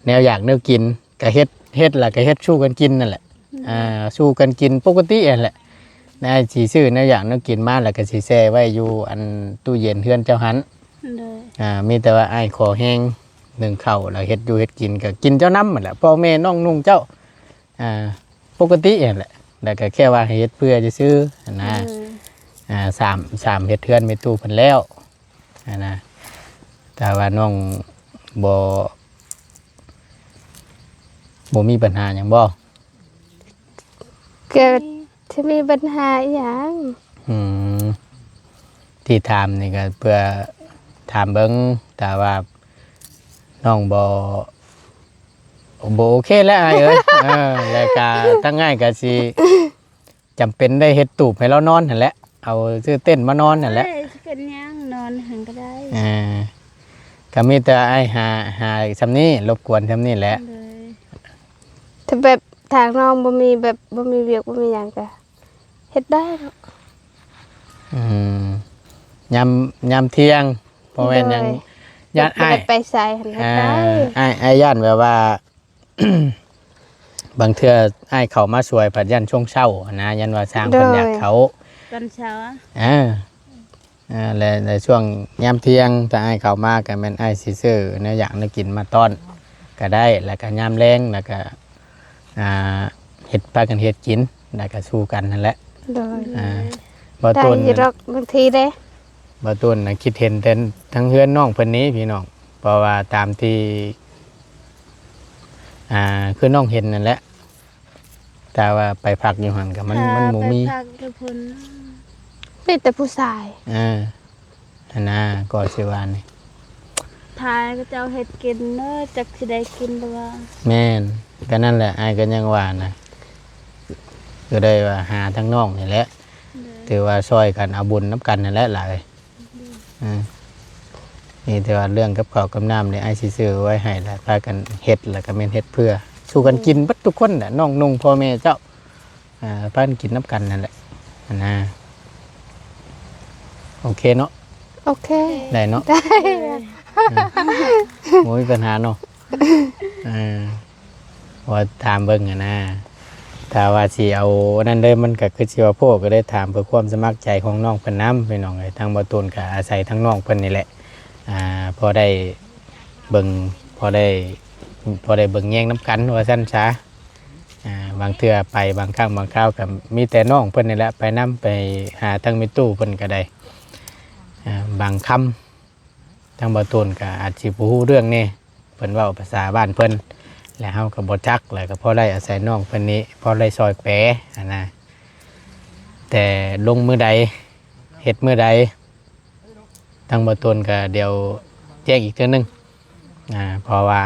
ແນວຢາກແນວກິນ ກະເຮັດ ເຮັດແລ້ວກະເຮັດສູ່ກັນກິນນັ້ນແຫຼະ. ອືມ ອ່າ ສູ່ກັນກິນປົກກະຕິຫັ້ນແຫຼະ. ອ້າຍຊິຊື້ແນວຢາກແນວກິນມາ ແລ້ວກະຊິແຊ່ໄວ້ຢູ່ອັນຕູ້ເຢັນເຮືອນເຈົ້າຫັ້ນ. ໂດຍ ອ່າ ມີແຕ່ວ່າອ້າຍຂໍແຮງໜຶ້ງເຂົ້າ ແລ້ວເຮັດຢູ່ເຮັດກິນ ກະກິນເຈົ້ານຳຫັ້ນແຫຼະ ພໍ່ແມ່ນ້ອງນຸ່ງເຈົ້າ ອ່າ ປົກກະຕິຫັ້ນແຫຼະ. ແລ້ວກະແຄ່ວ່າໃຫ້ເຮັດເພື່ອຊື່ໆຫັ້ນນະ. ໂດຍ ອ່າ ສາມ ສາມເຮັດເຮືອນແມ່ຕູ້ເພິ່ນແລ້ວຫັ້ນນະ. ຖ້າວ່ານ້ອງບໍ່ ບໍ່ມີບັນຫາຫຍັງບໍ່? ກໍ ຊິມີບັນຫາອີ່ຫຍັງ? ອືມ ທີ່ຖາມນີ້ກໍເພື່ອຖາມເບິ່ງ ຖ້າວ່ານ້ອງບໍ່ ບໍ່ໂອເຄແລ້ວອ້າຍເອີຍ. ເອີ ແລ້ວກໍທາງອ້າຍກໍຊິຈຳເປັນໄດ້ເຮັດຕູບໃຫ້ລາວນອນຫັ້ນແຫຼະ ເອົາຊື້ເຕັນມານອນຫັ້ນແຫຼະ. ເອີຍ ຊິເປັນຫຍັງ ນອນຫັ້ນກໍໄດ້. ເອີ ກໍມີແຕ່ອ້າຍຫາ ຫາຊ່ຳນີ້ ລົບກວນຊ່ຳນີ້ແຫຼະ. ໂດຍ ຖ້າແບບທາງນ້ອງບໍ່ມີ ແບບບໍ່ມີວຽກບໍ່ມີຫຍັງກະເຮັດໄດ້ເນາະ. ອືມ ຍາມ ຍາມທ່ຽງ ເພາະແມ່ນຫຍັງ ໂດຍ ຢ້ານອ້າຍ ແບບບໍ່ໄດ້ໄປໃສຫັ້ນເຮັດໄດ້. ອ່າ ອ້າຍ ອ້າຍຢ້ານແບບວ່າ ບາງເທື່ອອ້າຍເຂົ້າມາຊ່ວຍ ພັດຢ້ານຊ່ວງເຊົ້າຫັ້ນນະ ຢ້ານວ່າຊ່າງເພິ່ນຢາກເຂົ້າ ໂດຍ ຕອນເຊົ້າ. ເອີ ອ່າ ແລະ ໃນຊ່ວງຍາມທ່ຽງ ຖ້າອ້າຍເຂົ້າມາ ກໍແມ່ນອ້າຍຊິຊື້ແນວຢາກແນວກິນມາຕ້ອນກໍໄດ້ ແລ້ວກໍຍາມແລງ ແລ້ວກໍ ອ່າ ເຮັດ ພາກັນເຮັດກິນ ແລ້ວກໍສູ່ກັນຫັ້ນແຫຼະ. ໂດຍ ອ່າ ບໍ່ ໄດ້ ຕົ້ນຢູ່ດອກ ບາງທີເດ້ ບໍ່ຕົ້ນນະ ຄິດເຫັນແຕ່ທາງເຮືອນນ້ອງເພິ່ນນີ້ພີ່ນ້ອງ ເພາະວ່າຕາມທີ່ ອ່າ ຄືນ້ອງເຫັນນັ້ນແຫຼະ ແຕ່ວ່າໄປພັກຢູ່ຫັ້ນກໍມັນ ຖ້າ ມັນບໍ່ມີ ໄປພັກຢູ່ພຸ້ນ ມີແຕ່ຜູ້ຊາຍ. ເອີ ຫັ້ນນະ ກໍຊິວ່ານີ້ ຖ້າຂະເຈົ້າເຮັດກິນເດີ ຈັກຊິໄດ້ກິນຫຼືວ່າ. ແມ່ນ ກໍນັ້ນແຫຼະ ອ້າຍກໍຍັງວ່ານະ ກໍໄດ້ວ່າຫາທາງນ້ອງນີ້ແຫຼະ ໂດຍ ຖືວ່າຊ່ອຍກັນເອົາບຸນນຳກັນນັ້ນແຫຼະຫຼາຍ. ອືມ ມີແຕ່ວ່າເລື່ອງກັບເຂົ້າກັບນ້ຳນີ້ ອ້າຍຊິຊື້ໄວ້ໃຫ້ລະ ພາກັນເຮັດ ລະກະແມ່ນເຮັດເພື່ອສູ່ກັນກິນເບິດທຸກຄົນແຫຼະ ນ້ອງນຸ່ງ ພໍ່ແມ່ເຈົ້າ ອ່າ ພາກັນກິນນຳກັນນັ້ນແຫຼະ ຫັ້ນນະ. ໂອເຄເນາະ? ໂອເຄ ໄດ້ເນາະ? ໄດ້ ອືມ ບໍ່ມີບັນຫາເນາະ? ເອີ ວ່າຖາມເບິ່ງຫັ້ນນະ ຖ້າວ່າຊິເອົາອັນນັ້ນເດີ ມັນກໍຄືຊິວ່າໂພດ ກໍເລີຍຖາມເພື່ອຄວາມສະໝັກໃຈຂອງນ້ອງເພິ່ນນຳ ພີ່ນ້ອງເອີຍ. ທາງບໍ່ຕູນກໍອາໄສທາງນ້ອງເພິ່ນນີ້ແຫຼະ ອ່າ ພໍໄດ້ເບິ່ງ ພໍໄດ້ ພໍໄດ້ເບິ່ງແຍງນຳກັນວ່າຊັ້ນຊະ. ອ່າ ບາງເທື່ອໄປ ບາງຄັ້ງບາງຄາວກໍມີແຕ່ນ້ອງເພິ່ນນີ້ແຫຼະໄປນຳ ໄປຫາທາງແມ່ຕູ້ເພິ່ນກໍໄດ້. ອ່າ ບາງຄຳ ທາງບໍ່ຕູນກໍອາດຊິບໍ່ຮູ້ເລື່ອງແດ່ ເພິ່ນເວົ້າພາສາບ້ານເພິ່ນ ແລະ ເຮົາກໍບໍ່ຈັກ ແລ້ວກໍພໍໄດ້ອາໄສນ້ອງເພິ່ນນີ້ ພໍໄດ້ຊ່ອຍແປຫັ້ນນະ. ແຕ່ລົງມື້ໃດ ເຮັດມື້ໃດ ທາງບໍ່ຕູນກໍດຽວແຈ້ງອີກເທື່ອໜຶ່ງ ອ່າ ເພາະວ່າ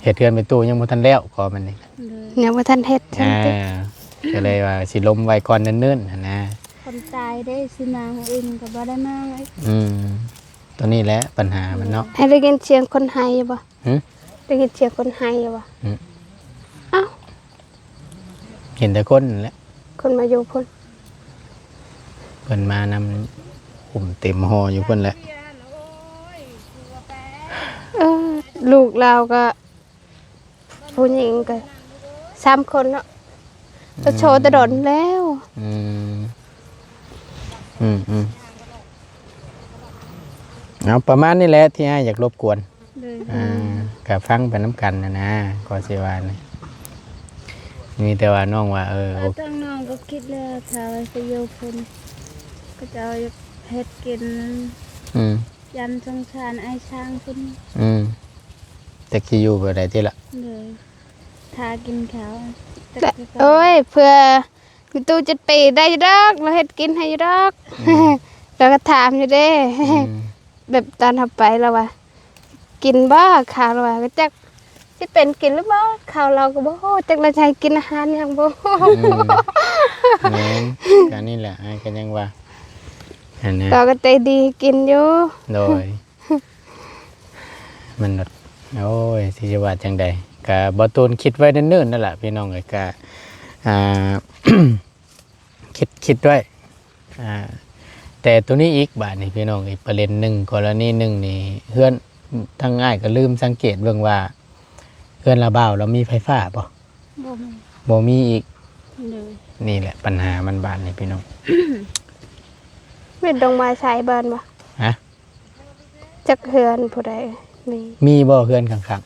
ເຮັດເຮືອນແມ່ຕູ້ຍັງບໍ່ທັນແລ້ວ ກໍມັນນີ້ ໂດຍ ຍັງບໍ່ທັນເຮັດ ອ່າ ກໍເລີຍວ່າຊິລົມໄວ້ກ່ອນເນີນໆ ຫັ້ນນະ. ຄົນຕາຍເດ້ຊິມາອື່ນກໍບໍ່ໄດ້ມາອີກ. ອືມ ຕົວນີ້ແຫຼະບັນຫາມັນເນາະ. ໃຫ້ໄດ້ຍິນສຽງຄົນໄຫ້ຢູ່ບໍ່? ຫຶ? ໄດ້ຍິນສຽງຄົນໄຫ້ຢູ່ບໍ່? ຫຶ? ອ້າວ ເຫັນແຕ່ຄົນນັ້ນແຫຼະ ຄົນມາຢູ່ພຸ້ນ ເພິ່ນມານຳ ຫຸ້ມເຕັມຫໍ່ຢູ່ພຸ້ນແຫຼະ. ເອີ ລູກລາວກໍ ຜູ້ຍິງກໍສາມຄົນເນາະ ກໍໂຊແຕ່ດົນແລ້ວ. ອືມ ອືມໆ ເອົາ ປະມານນີ້ແຫຼະທີ່ອ້າຍຢາກລົບກວນ. ໂດຍ ອ່າ ກໍຟັງໄປນຳກັນນະນາ ກໍຊິວ່ານີ້ ມີແຕ່ວ່ານ້ອງວ່າ ເອີ ທາງນ້ອງກໍຄິດແລ້ວ ຖ້າວ່າໄປຢູ່ພຸ້ນ ເຂົາເຈົ້າຢາກເຮັດກິນ. ອືມ ຢ້ານສົງສານອ້າຍຊ້າງເພິ່ນ. ອືມ ຈັກຊິຢູ່ແບບໃດຕິລະ. ໂດຍ ຖ້າກິນເຂົ້າ ໂອ້ຍ ເພື່ອ ມີຕູ້ເຈັດປີໄດ້ຢູ່ດອກ ລາວເຮັດກິນໃຫ້ຢູ່ດອກ. ອືມ ລາວກໍຖາມຢູ່ເດ້. ອືມ ແບບຕອນເຮົາໄປລາວວ່າ ກິນບໍ່ເຂົ້າ ລາວວ່າ ກໍຈັກຊິເປັນກິນຫຼືບໍ່ ເຂົ້າລາວກໍບໍ່ຮູ້ ຈັກລາວຈະໃຫ້ກິນອາຫານຫຍັງບໍ່. ອືມ ແມ່ນ ກໍນີ້ແຫຼະ ອ້າຍກໍຍັງວ່າ ອັນນັ້ນ ລາວກໍໃຈດີໃຫ້ກິນຢູ່. ໂດຍ ມະນຸດ ໂອ້ຍ ຊິ ຊິວ່າຈັ່ງໃດ ກະບໍ່ຕູນຄິດໄວ້ເນີນໆ ນັ້ນລະພີ່ນ້ອງເອີຍ ກະ ອ່າ ຄິດ ຄິດໄວ້ ອ່າ ແຕ່ໂຕນີ້ອີກ ບາດນີ້ພີ່ນ້ອງ ອີກປະເດັນໜຶ່ງ ກໍລະນີໜຶ່ງນີ້ ເຮືອນ ທາງອ້າຍກໍລືມສັງເກດເບິ່ງວ່າ ເຮືອນລາວບ່າວລາວມີໄຟຟ້າບໍ່? ບໍ່ມີ ບໍ່ມີອີກ ໂດຍ ນີ້ແຫຼະບັນຫາມັນບາດນີ້ພີ່ນ້ອງ ເປັນດອກໄມ້ໃສ່ບ້ານບໍ່? ຮະ? ຈັກເຮືອນຜູ້ໃດມີ ມີບໍ່ເຮືອນຂ້າງ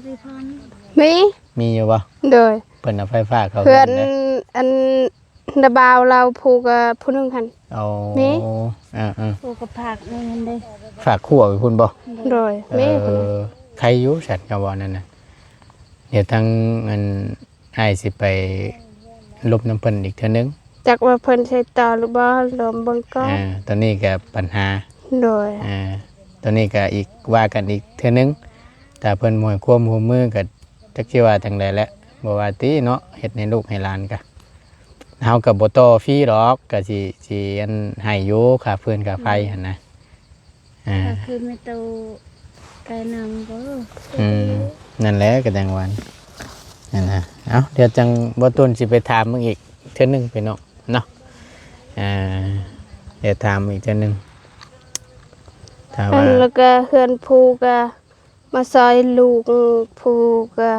ໆ? ມີ ມີຢູ່ບໍ່? ໂດຍ ເພິ່ນເອົາໄຟຟ້າເຂົ້າເຮືອນ ເຮືອນ ອັນລາວບ່າວລາວຜູ້ກະຜູ້ໜຶ່ງຫັ້ນ ໂອ້ ມີ ເອີໆ ໂອ້ ກໍຝາກເງິນເດ້ ຝາກຄົວໄວ້ພຸ້ນບໍ່? ໂດຍ ເອີ ມີ ໄຄຢູ່ຊັ້ນ ຄຳວ່ານັ້ນນະ ດຽວທາງອັນ ອ້າຍຊິໄປລົມນຳເພິ່ນອີກເທື່ອໜຶ່ງ ຈັກວ່າເພິ່ນຊິຕໍ່ຫຼືບໍ່ ລອງເບິ່ງກ່ອນ ເອີ ຕອນນີ້ກະບັນຫາ ໂດຍ ເອີ ຕອນນີ້ກະອີກ ວ່າກັນອີກເທື່ອໜຶ່ງ ຖ້າເພິ່ນບໍ່ໃຫ້ຄວາມຮ່ວມມືກະຈັກຊິວ່າຈັ່ງໃດແຫຼະ ບໍ່ວ່າຕິເນາະ ເຮັດໃຫ້ລູກໃຫ້ຫຼານກະ ເຮົາກະບໍ່ຕໍ່ຟຣີດອກ ກະຊິ ຊິອັນໃຫ້ຢູ່ຄ່າຟືນຄ່າໄຟຫັ້ນນະ ອ່າ ກໍຄືແມ່ຕູ້ໄປນຳບໍ່? ອືມ ນັ້ນແຫຼະ ກໍຈັ່ງວ່ານັ້ນນະ ເອົ້າ ດຽວຈັ່ງບໍ່ຕູນຊິໄປຖາມເບິ່ງອີກເທື່ອໜຶ່ງພີ່ນ້ອງເນາະ ອ່າ ດຽວຖາມອີກເທື່ອໜຶ່ງ ຖ້າວ່າ ແລ້ວກໍເຮືອນຜູ້ກໍມາຊ່ອຍລູກ ຜູ້ກໍ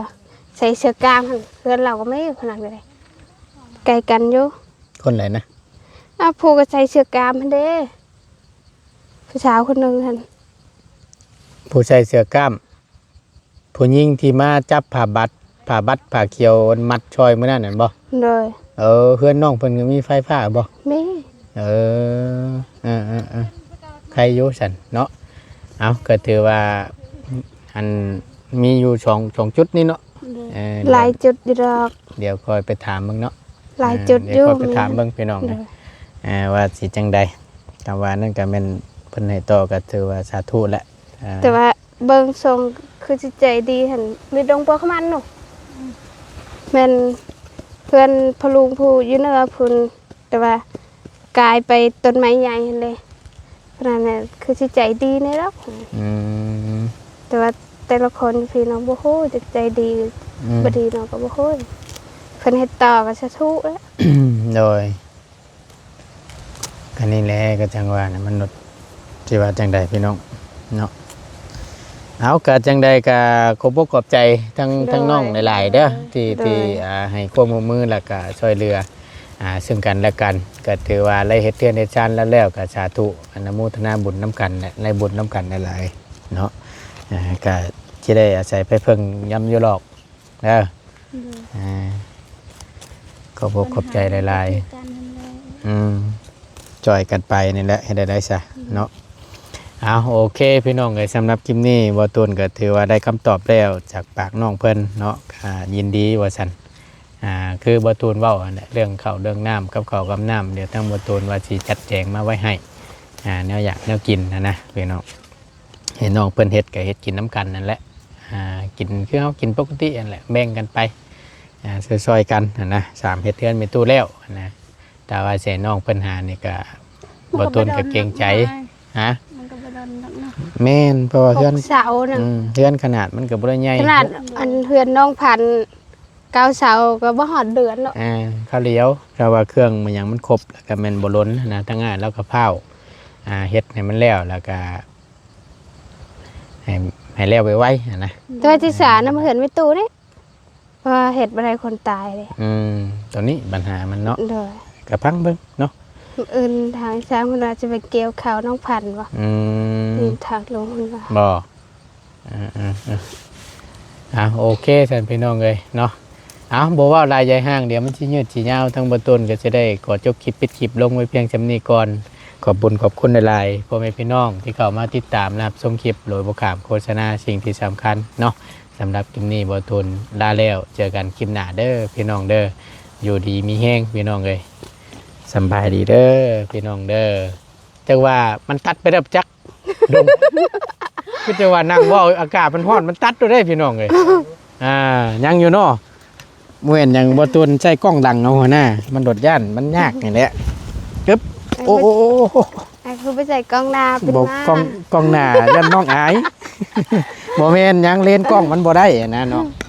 ໃສ່ເສື້ອກ້າມຫັ້ນ ເຮືອນລາວກໍມີຂະໜາດໃດ ໃກ້ກັນຢູ່ ຄົນໃດນະ? ອ້າວ ຜູ້ກໍໃສ່ເສື້ອກ້າມຫັ້ນເດ້ ຜູ້ສາວຄົນໜຶ່ງຫັ້ນ ຜູ້ໃສ່ເສື້ອກ້າມ ຜູ້ຍິງທີ່ມາຈັບຜ້າບັດ ຜ້າບັດຜ້າຂຽວມັດຊ່ອຍມື້ນັ້ນຫັ້ນບໍ່? ໂດຍ ເອີ ເຮືອນນ້ອງເພິ່ນກໍມີໄຟຟ້າບໍ່? ມີ ເອີ ເອີໆໆ ໃຄຢູ່ຊັ້ນເນາະ ເອົ້າ ກໍຖືວ່າ ອັນ ມີຢູ່ສອງ ສອງຈຸດນີ້ເນາະ ໂດຍ ເອີ ຫຼາຍຈຸດຢູ່ດອກ ດຽວຄ່ອຍໄປຖາມເບິ່ງເນາະ ຫຼາຍຈຸດຢູ່ ດຽວຄ່ອຍໄປຖາມເບິ່ງພີ່ນ້ອງ ໂດຍ ເອີ ວ່າຊິຈັ່ງໃດ ຖ້າວ່ານັ້ນກໍແມ່ນເພິ່ນໃຫ້ຕໍ່ກໍຖືວ່າສາທຸແຫຼະ ອ່າ ແຕ່ວ່າເບິ່ງຊົງຄືຊິໃຈດີຫັ້ນ ມີດົງປົວຂະມັນເນາະ ແມ່ນເພື່ອນພໍ່ລຸງຜູ້ຢູ່ເໜືອພຸ້ນ ແຕ່ວ່າກາຍໄປຕົ້ນໄມ້ໃຫຍ່ຫັ້ນເດ້ ເພາະນັ້ນນະ ຄືຊິໃຈດີແດ່ດອກ ອືມ ແຕ່ວ່າແຕ່ລະຄົນພີ່ນ້ອງບໍ່ຮູ້ ຈັກໃຈດີ ອືມ ບໍ່ດີເນາະ ກໍບໍ່ຮູ້ ເພິ່ນເຮັດຕໍ່ກໍສາທຸແຫຼະ ໂດຍ ກໍນີ້ແຫຼະ ກໍຈັ່ງວ່ານະ ມະນຸດ ຊິວ່າຈັ່ງໃດພີ່ນ້ອງເນາະ ເອົາ ກໍຈັ່ງໃດກໍຂອບອົກຂອບໃຈທັງ ໂດຍ ທັງນ້ອງຫຼາຍໆເດີ ທີ່ ໂດຍ ທີ່ ອ່າ ໃຫ້ຄວາມຮ່ວມມື ແລ້ວກໍຊ່ວຍເຫຼືອ ອ່າ ເຊິ່ງກັນແລະກັນ ກໍຖືວ່າໄດ້ເຮັດເຮືອນເຮັດຊານແລ້ວໆ ກໍສາທຸ ອະນຸໂມທະນາບຸນນຳກັນ ແລະ ໄດ້ບຸນນຳກັນຫຼາຍໆເນາະ ອ່າ ກໍຊິໄດ້ອາໄສໄປເພິ່ງຍາມຢູ່ລອກ ເດີ ໂດຍ ອ່າ ຂອບອົກຂອບໃຈຫຼາຍໆ ບັນຫາກໍຄືກັນຫັ້ນແຫຼະ ອືມ ຊ່ອຍກັນໄປນີ້ແຫຼະ ເຮັດໄດ້ໃດຊະ ໂດຍ ເນາະ ເອົາ ໂອເຄ ພີ່ນ້ອງເອີຍ ສຳລັບຄລິບນີ້ ບໍ່ຕູນກໍຖືວ່າໄດ້ຄຳຕອບແລ້ວຈາກປາກນ້ອງເພິ່ນເນາະ ກໍຍິນດີວ່າຊັ້ນ ອ່າ ຄືບໍ່ຕູນເວົ້າຫັ້ນແຫຼະ ເລື່ອງເຂົ້າເລື່ອງນ້ຳ ກັບເຂົ້າກັບນ້ຳ ດຽວທາງບໍ່ຕູນວ່າຊິຈັດແຈງມາໄວ້ໃຫ້ ອ່າ ແນວຢາກແນວກິນຫັ້ນນະ ພີ່ນ້ອງ ເຫັນນ້ອງເພິ່ນເຮັດກໍເຮັດກິນນຳກັນນັ້ນແຫຼະ ອ່າ ກິນຄືເຮົາກິນປົກກະຕິຫັ້ນແຫຼະ ແບ່ງກັນໄປ ອ່າ ຊ່ອຍໆກັນຫັ້ນນະ ສາມເຮັດເຮືອນແມ່ຕູ້ແລ້ວຫັ້ນນະ ແຕ່ວ່າຊິໃຫ້ນ້ອງເພິ່ນຫານີ້ກໍ ບໍ່ຕູນກໍເກງໃຈ ຮະ ມັນກໍບໍ່ດົນດອກເນາະ ແມ່ນ ເພາະວ່າເຮືອນ ຫົກເສົານະ ອືມ ເຮືອນຂະໜາດມັນກໍບໍ່ໄດ້ໃຫຍ່ ຂະໜາດອັນເຮືອນນ້ອງພັນ ເກົ້າເສົາກໍບໍ່ຮອດເດືອນເນາະ ອ່າ ຄາວດຽວ ຖ້າວ່າເຄື່ອງມັນຫຍັງມັນຄົບ ແລ້ວກໍແມ່ນບໍ່ລົ້ນນະ ທາງອ້າຍລາວກໍພ້າວ ອ່າ ເຮັດໃຫ້ມັນແລ້ວ ແລ້ວກໍໃຫ້ ໃຫ້ແລ້ວໄວໆຫັ້ນນະ ແຕ່ວ່າທີ່ສານຳເຮືອນແມ່ຕູ້ນີ້ ເພາະວ່າເຮັດບໍ່ໄດ້ຄົນຕາຍເດ້ ອືມ ຕົວນີ້ບັນຫາມັນເນາະ ໂດຍ ກໍຟັງເບິ່ງເນາະ ມື້ອື່ນທາງຊ່າງເພິ່ນວ່າຈະໄປກ່ຽວເຂົ້ານ້ອງພັນບໍ່ ອືມ ທາງລົງເພິ່ນວ່າ ບໍ່ ອ່າໆໆ ອ່າ ໂອເຄຊັ້ນພີ່ນ້ອງເອີຍເນາະ ເອົາ ບໍ່ເວົ້າຫຼາຍຢາຍຫ່າງ ດຽວມັນຊິຍືດຊິຍາວ ທາງບໍ່ຕູນກໍຈະໄດ້ຂໍຈົບຄລິບ ປິດຄລິບລົງໄວ້ພຽງສ່ຳນີ້ກ່ອນ ຂອບບຸນຂອບຄຸນຫຼາຍໆ ພໍ່ແມ່ພີ່ນ້ອງທີ່ເຂົ້າມາຕິດຕາມ ແລະ ຮັບຊົມຄລິບໂດຍບໍ່ຂ້າມໂຄສະນາສິ່ງທີ່ສຳຄັນເນາະ ສຳລັບຄລິບນີ້ບໍ່ຕູນລາແລ້ວ ເຈີກັນຄລິບໜ້າເດີພີ່ນ້ອງເດີ ຢູ່ດີມີແຮງພີ່ນ້ອງເອີຍ ສຳບາຍດີເດີພີ່ນ້ອງເດີ ຈັກວ່າມັນຕັດໄປແລ້ວຈັກ ດົງ ຄືແຕ່ວ່ານັ່ງເວົ້າອາກາດມັນຮ້ອນ ມັນຕັດໂດດເດ້ພີ່ນ້ອງເອີຍ ອ່າ ຍັງຢູ່ເນາະ ບໍ່ແມ່ນຫຍັງ ບໍ່ຕູນໃຊ້ກ້ອງຫຼັງເອົາຫັ້ນນະ ມັນໂດດຢ້ານ ມັນຍາກນີ້ແຫຼະ ອຶບ ໂອ້ ໂອ້ ໂອ້ ໂອ້ ອ່າ ຄືບໍ່ໃສ່ກ້ອງໜ້າເປັນ ບໍ່ ຫຍັງ ກ້ອງ ກ້ອງໜ້າຢ້ານນ້ອງອາຍ ບໍ່ແມ່ນຫຍັງ ເລນກ້ອງມັນບໍ່ໄດ້ນະເນາະ.